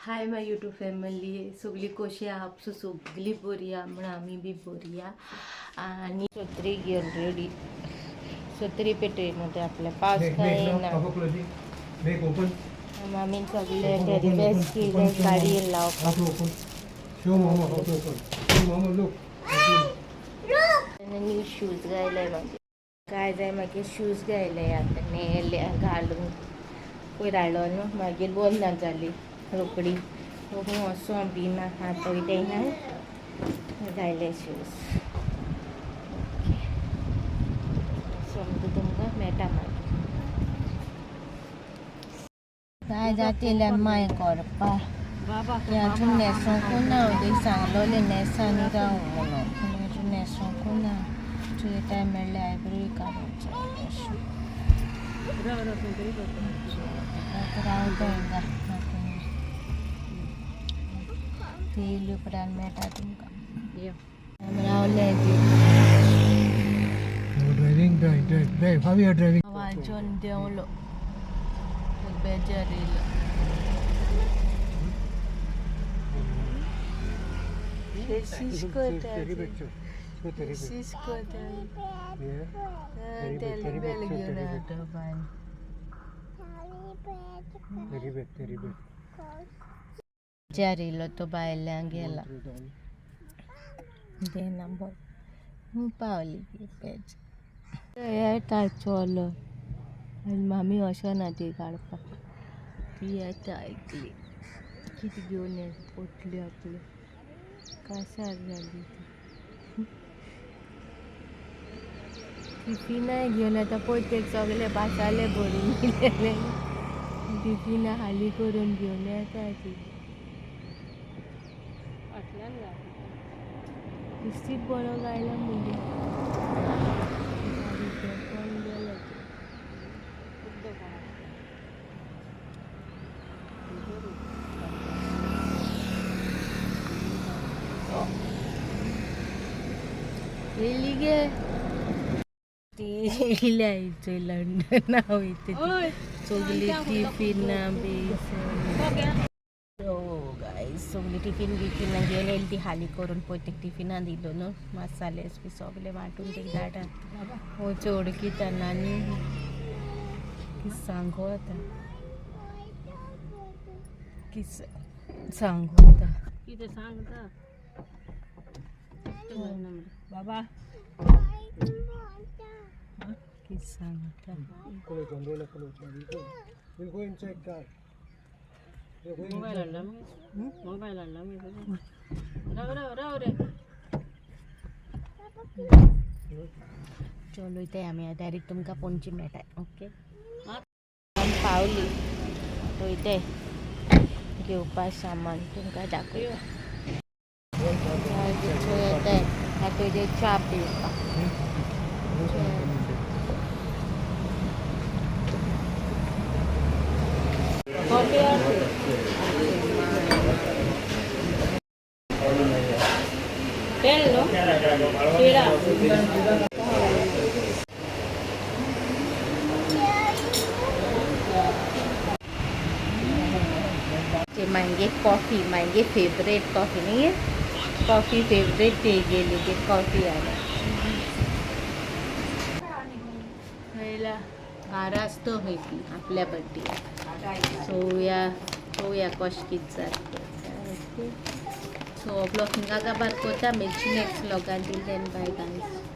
High my YouTube family, सगळी कशी आहा? सगळी बरी आहा म्हण आमी बी बरी आहा. आनी सत्री घेवन रेडी, सत्री पेटयना आपल्या पावस काय येना. Make open. मामीन सगळे टेरी बॅग्स केले गाडयेन लावपाक. How to open? Show mama how to open. Show mama, look. New shoes घायले मागीर काय जाय, मागीर शूज घायले. आतां नेले घालून पयर हाडलो न्हू, मागीर बंद ना जाली रोकडी. वचों बी ना. आतां वयताय ना, घायले शूज. ओके, समजा तुमकां मेळटा मागीर. काय जातले माय करपा तें अजून न्हेसोंकू ना. उदीक सांगलोलें न्हेसा न्ही राव म्हणून, पूण अजून न्हेसोंकू ना. तुजे टायम मेळ्ळें आयब्रो काडूंक जाय अशें. रावता हिंगा, ती येयली उपरांत मेळटा तुमकां. आमी रावले ती. No driving, drive, drive, drive. How you are driving? वाजोन देंवलो, बेजार येयलो. Show teddy bear, show. Show teddy bear. शीश करता. Yeah. Teddy bear, teddy bear, teddy show घेवन teddy bear. येता बाय. Teddy bear, teddy bear. बेजार येयलो तो, भायल्यान गेला. Through down. देना बरो पावली पेज येता. चलो, आनी मामी वचना ती काडपाक. ती येता ऐकली कितें घेवन येता. पोटली आपली कासार जाली ती. टिफिनाय घेवन येता. पळय ते सगळे बासाले भरून दिलेले टिफिनां हाली करून घेवन येता ती. इस्तीक बरो गायला मुगे कोण गेलो ते. येयली गे ती. येयल्या थंय लंडना वयता ती. सगळी टिफिनां बी. हो गायस, सगळी टिफिन बिफिनां घेवन येयली ती हाली करून. पळय ते टिफिनां दिलो न्हू, मसालेस बी सगळे वांटून ते धाडात. हो चोडकिता आनी कितें सांगू आतां, कितें सांगू आतां? कितें सांगता बाबा? कितें सांगता? Close, umbrella close. We'll go. We'll go inside car. We're going mobile inside. हाडला मगे? मोबायल हाडला मगे? राव राव राव रे. चलो, ते आमी डायरेक्ट तुमकां पणजी मेळटा. ओके, आमी पावली. वयते घेवपा सामान, तुमकां दाखयता. येताय आतां वयते च्या पिवपाक. We'll go inside. Coffee. तेल न्हू शिरा. ते मागे कॉफी, मागे फेवरेट कॉफी नाही, कॉफी फेवरेट. ते गेली ते कॉफी आला खयला घाराच तो हय ती आपल्या बड्डे. चोवया चोवया कशें कितें जाता. ओके, सो ब्लॉग हिंगा काबार कोता. मेळची next ब्लॉगान. Till then, bye guys.